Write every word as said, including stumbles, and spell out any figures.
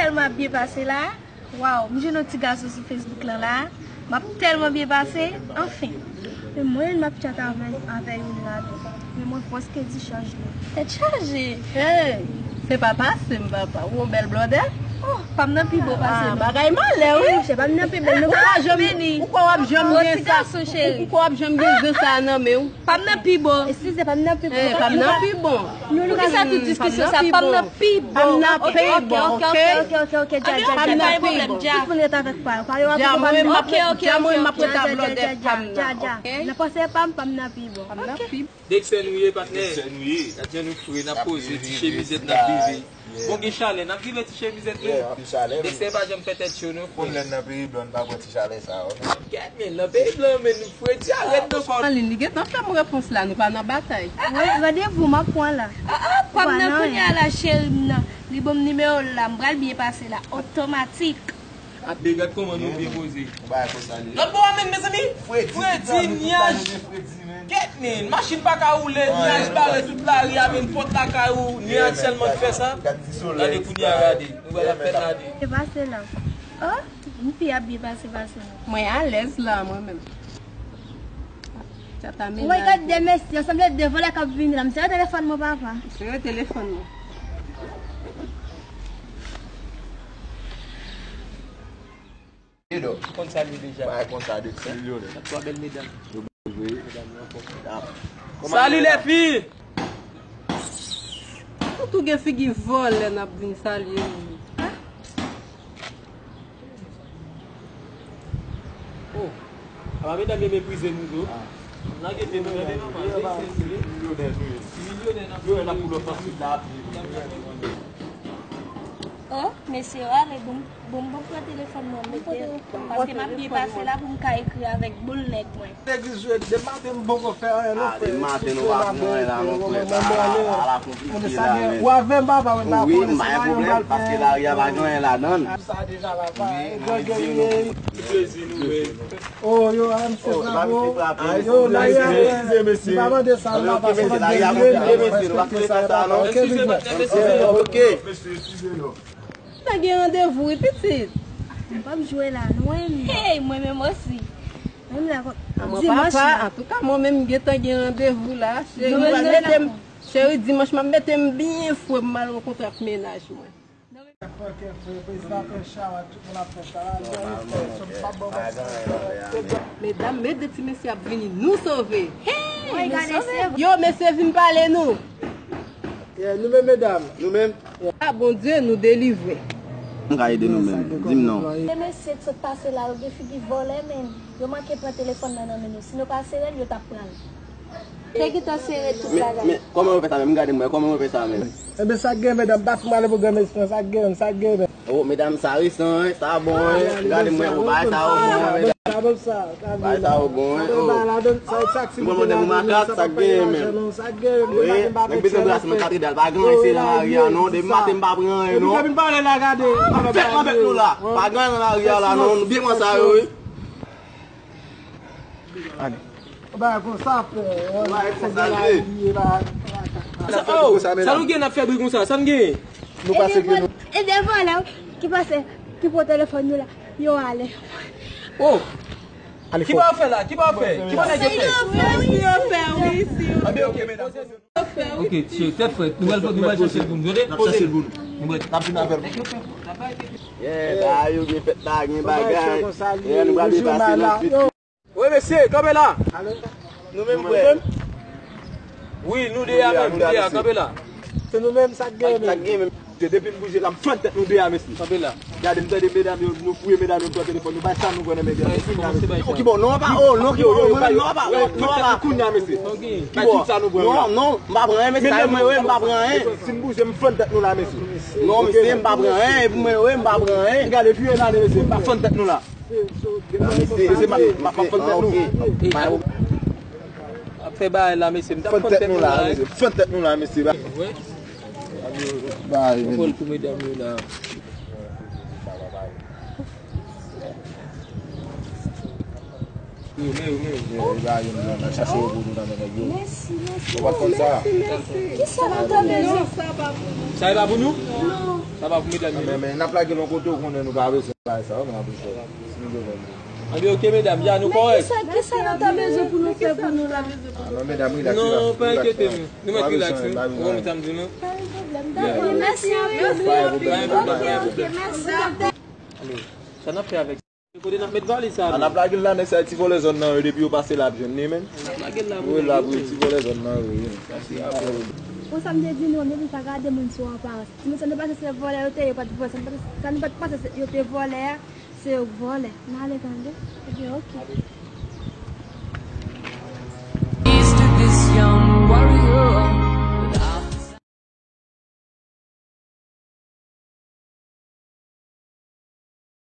Tèlman ap byen pase la. Waw, m jwenn yon ti gason sou Facebook lan la. M ap tèlman byen pase. Anfen. Men mwen menm m ap tchat avè, avè youn la tou. Men mwen pòske dichaj li. Tèt chaje. Hey, se pa pase m papa. Ou yon bèl blòdè. Oh, pa m nan pi bon pase nou. Bagay malè wi. Monchè, pa m nan pi bèl nou. Ou pa janm, ou kwè w ap janm gen sa? Ou kwè w ap janm gen zen sa nan men w? Pa m nan pi bon. Eskize, pa m nan pi bon. Eh, pa m nan pi bon. Poukisa tout diskisyon sa? Pa m nan pi bon. Pa m nan pi bon, ok? Ok, ok, ok, ok, dja, dja, dja. Pa m nan pi bon. Tout moun ret avèk pa yo. Pa yo avèk pa m nan. Ok, ok, ok, ok. Dja, mwen, m ap ret ak blòdè pa m nan, ok? Nan panse pa m, pa m nan pi bon. Pa m nan pi bon. Dexter nou ye, patnè. Dexter nou ye. Gad jan nou fre, n ap poze, ti chemizèt, n ap vive. Bon, gen chalè, n ap vive ti chemizèt nou. Dexter pa janm fè tèt cho non, frè. Konn lè n nan peyi blan, n pa pran ti chalè sa yo non. Gad men, nan peyi blan men nou fredi a rèd nan kò. Anlin, li gentan fè m repons la, nou pa nan batay. Wi, randevou m ap pran la. Ah, ah, pa m nan kounye a la, cheri m nan. Li ban m nimewo l la, m pral byen pase la, otomatik. Ap de gad kòman nou byen poze. Lòt bò a menm, mezanmi. Fredi, nyaj. Kèt men, machin pa ka woule, nyaj bare tout lari a, men pòt lakay ou, nyaj sèlman ki fè sa. Gade kounye a, gade. Nou wè l ap fè nade. Se pase la. Oh, yon fi ap byen pase, pase la. Mwen alèz la, mwen menm. Tchat a menaj. Woy, gad de mesye, sanble de vòlè k ap vini la. M sere telefòn mwen, papa. M sere telefòn mwen. Edo. Ou konn sa l ye deja. Bay konsa de ti milionè. Twa bèl medam. Yo bezwe. Medam yo ankò. Salut les filles! Nou tou gen figi vòlè n ap vin salye nou. Oh. Apa medam yo meprize nou tou. N a gete nou tande non, pa. Ti milyonè nou ye. Ti milyonè n ap. Yo, n ap pou lòt fasil la. Oh, mesye yo ale, bon, bon, bon, pran telefòn mwen, mete, paske m ap byen pase la pou m ka ekri avèk boul nèg mwen. Legliz jwe, de maten m poko fè anyen non, frè. Depi maten nou pa pran anyen la non, frè. Bagay la konplike la, men. Ou avè m, papa, mwen pa konnen se pa yon bal, paske lari a pa gen anyen ladan l. Sa deja la, pa. Plezi nou, wi. Oh, yo, a, misye frape w. Yo, lari a, eskize, mesye. Li pa mande sa, l pa pase. Lari a konplike, mesye. Nou pa konn sa, non. Ok, big man. Ok. Mesye, eskize nou. Ou gentan gen randevou, wi, pitit. M p ap jwe la, non, Emi. Hey, mwen menm osi. Menm la, dimanch la. Antouka, mwen menm, m gentan gen randevou la. Cheri, ou pral mete m, cheri, dimanch, m ap mete m byen fre pou m al rankontre ak mennaj mwen. Medam, men de ti mesye ap vini, nou sove. Hey, nou sove. Yo, mesye, vin pale nou. Yeah, nou menm, medam. Nou menm. Ah, Bondye, nou delivre. M ka ede nou menm. Di m non. E mesye k sot pase la, yo gen figi vòlè, men yo manke pran telefòn nan nan men nou. Si nou pa sere l, yo t ap pran l. Te gentan sere tout bagay. Men kòman yo fè sa menm? M gade mwen, kòman yo fè sa menm? Enben, sa k gen, medam? Bat pou m ale pou granmesi an, sa k gen, sa k gen, men? Oh, medam, sa resan, wi, sa bon, wi. Gade mwen, oh, bagay sa yo bon, wi, medam. Sa bon, sa, sa bon. Bagay sa yo bon, wi, oh. Mwen mande pou makak, sa k gen menm? Wi, nèg bezwen brase nan katedral, pa gen anyen se nan lari a, non. Depi maten m pa pran anyen, non. Epi vin pale la, gade. Fèt nan bèk nou la. Pa gen anyen nan lari a la, non. Nou byen pran sa yo, wi. Bagay konsa, frè. Bagay konsa, frè. Sa, oh, sa nou gen n ap fè bri konsa? Sa n gen? Nou pase ke nou. E devan la, ki pase, ki pran telefòn nou la, yo ale. Oh. Ki pa yo fè la? Ki pa yo fè? Ki pa nèg yo fè? Si yo fè, wi, si yo fè. Anben, ok, medam. Ok, cheri, tèt frèt. Nou pral, nou pral chache l pou nou. Tande? N ap chache l pou nou. Nou pral. N ap vin avè l. Yeah, bagay yo byen fèt la, gen bagay. Yeah, nou pral byen pase nan suit. Wi, mesye, kanpe la. Nou menm, frè. Wi, nou de a menm, nou de a, kanpe la. Se nou menm, sa k gen menm. Depi m bouje la, m fann tèt nou de a, mesye. Kanpe la. Gade, m tande medam yo, nou fouye medam yo, m pran telefòn, nou bay sa nou konnen medam yo. Ki bò? Non, pa, oh, non, ki bò? Mwen menm, non, pa, non, pa. Ki bò? Non, non, m pa pran anyen, mesye, sa yo mwen, wi, m pa pran anyen. Si m bouje, m fann tèt nou la, mesye. Non, mesye, m pa pran anyen, pou mwen, wi, m pa pran anyen. Gade, fouye la, mesye, m pa fann tèt nou la. Mesye, m ap, m ap fann tèt nou. Ap fè bagay la, mesye. M t ap fann tèt nou la, mesye. Fann tèt nou la, mesye. Ba, ba, ba. Fòl pou medam yo la. Yo, men yo, men yo. Yo, yo ba yo, nou, n ap chache yo pou nou nan men nèg yo. Mèsi, mèsi. Ou pa t konn sa? Kisa nou ta bezwen? Sa e pa pou nou? Non. Sa pa pou medam yo. Men, men n ap lage l yon kote ou konnen nou pa bezwen bagay sa yo, men n ap bezwen. Si nou bezwen nou. Anben, ok, medam, ya nou kòrèk. Kisa, kisa nou ta bezwen pou nou fè pou nou la? Ah, non, medam, relax, Non, relax, pa relax, enkyete non. nou. Nou mèt Pa relax, bezwen, wi. pa Ou bezwen. konprann sa m di nou? Dakò, mèsi anpil. Pa gen pwoblèm, Pa gen pwoblèm, pa gen pa gen pwoblèm. pwoblèm. Anben, sa n ap fè avèk. Kote n ap met valiz sa? An ap lage l la, nèg sa ti vòlè zòn nan yo, depi yo pase la ap jwenn li, men. N ap lage l la Wi, la pou ti vòlè zòn nan yo, wi. Pou sa m te di nou, m te di pa gade moun sou aparans. Timoun sa nou panse se vòlè yo te ye, yo pa t vòlè. Sa nou pa t, sa nou pa t panse se- yo te vòlè a, se yo k vòlè. N ale tande. Ebyen, ok.